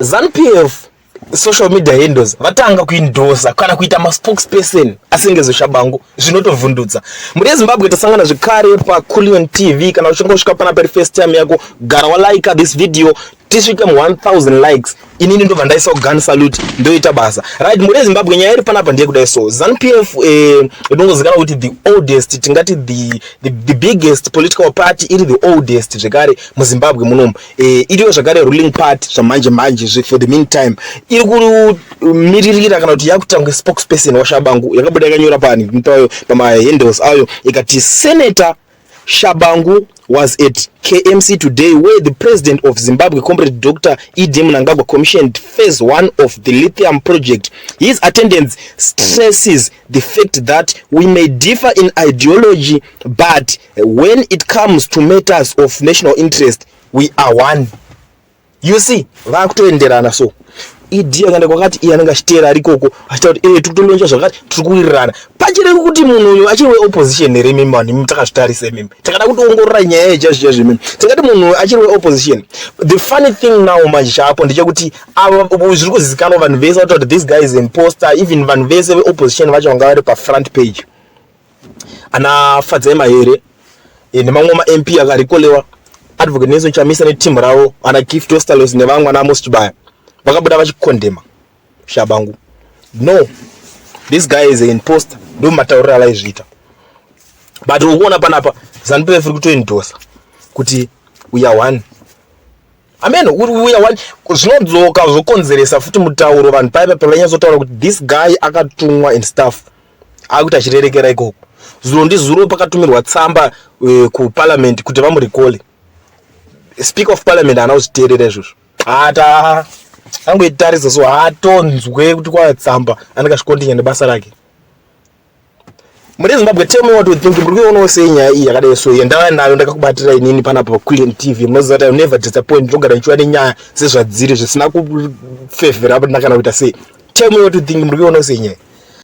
ZANU-PF social media handles vatanga kuindosa kana kuita maspokesperson aSengezo Shabangu, zvinotovhundutsa. Mhuri yeZimbabwe, tasangana zvekare paCulion TV. Kana uchinge usvika panapa iri first time yako, gara walike this video, tisvike mu1000 likes, inini ndobva ndaisawo gun salute, ndoita basa. Right, mhuri yeZimbabwe, nyaya iri panapa ndeyekudai. So ZANU-PF inongozikanwa kuti the oldest, tingati the biggest political party, iri the oldest zvekare muZimbabwe munomu. Iriyo zvakare ruling party zvamanje manje. For the meantime iri kumiririra kana kuti yakutanga spokesperson waShabangu. Yakabuda yakanyora pani pamahandles ayo, ikati, "Senator Shabangu was at KMC today, where the President of Zimbabwe, Comrade Dr. ED Mnangagwa, commissioned phase 1 of the lithium project. His attendance stresses the fact that we may differ in ideology, but when it comes to matters of national interest, we are one." You see, vakutoenderana. So ED akaenda kwakati, iye anenge achiteera ari ikoko, achitaura kuti tiri kutolauncha zvakati, tiri kuwirirana. Pachiri kuti munhu uyu achiri weopposition here? Imimi vanhu, imi takazvitarisa, imimi takada kutoongorora nyaya yechaizvo chaizvo, imimi tingati munhu uyu achiri weopposition? The funny thing now manje chaapo ndechekuti ava zviri kuzivikanwa, vanhu vese vataura kuti this guy is imposter. Even vanhu vese veopposition vacho vanga vari pafront page, ana Fadzai Mahere nemamwe maMP akarecallwa, Advocate Nelson Chamisa netimu ravo, ana Gift Ostallos nevamwe, ana Amos Chibaya, vakabuda vachicondemna Shabangu. "No, this guy is an imposter," ndo matauriro avaizviita. But ukuona panapa ZANU-PF iri kutoendosa kuti we are one. Amen, we are one. Zvinodzoka zvokonzeresa futi mutauro. Vanhu paipa pavanyatsotaura kuti this guy akatumwa and stuff, akuti achirerekera ikoko. Zuro ndizuro pakatumirwa tsamba kuparliament kuti vamurecall. Speaker of Parliament haana kuzviteerera izvozvo, ata angoitarisa so, haatonzwe kuti kwatsamba, anenge achicontinue nebasa rake. Muri Zimbabwe, tell me what you think. Muri kuionawo sei nyaya iyi yakadai? So yandava nayo ndakakubatira inini panapa paQuillian TV. Munoziva kuti I never disappoint, ndinogara ndichiuya nenyaya sezvadziri, zvisina kufevhera kana kuita sei. Tell me what you think. Muri kuionawo sei nyaya?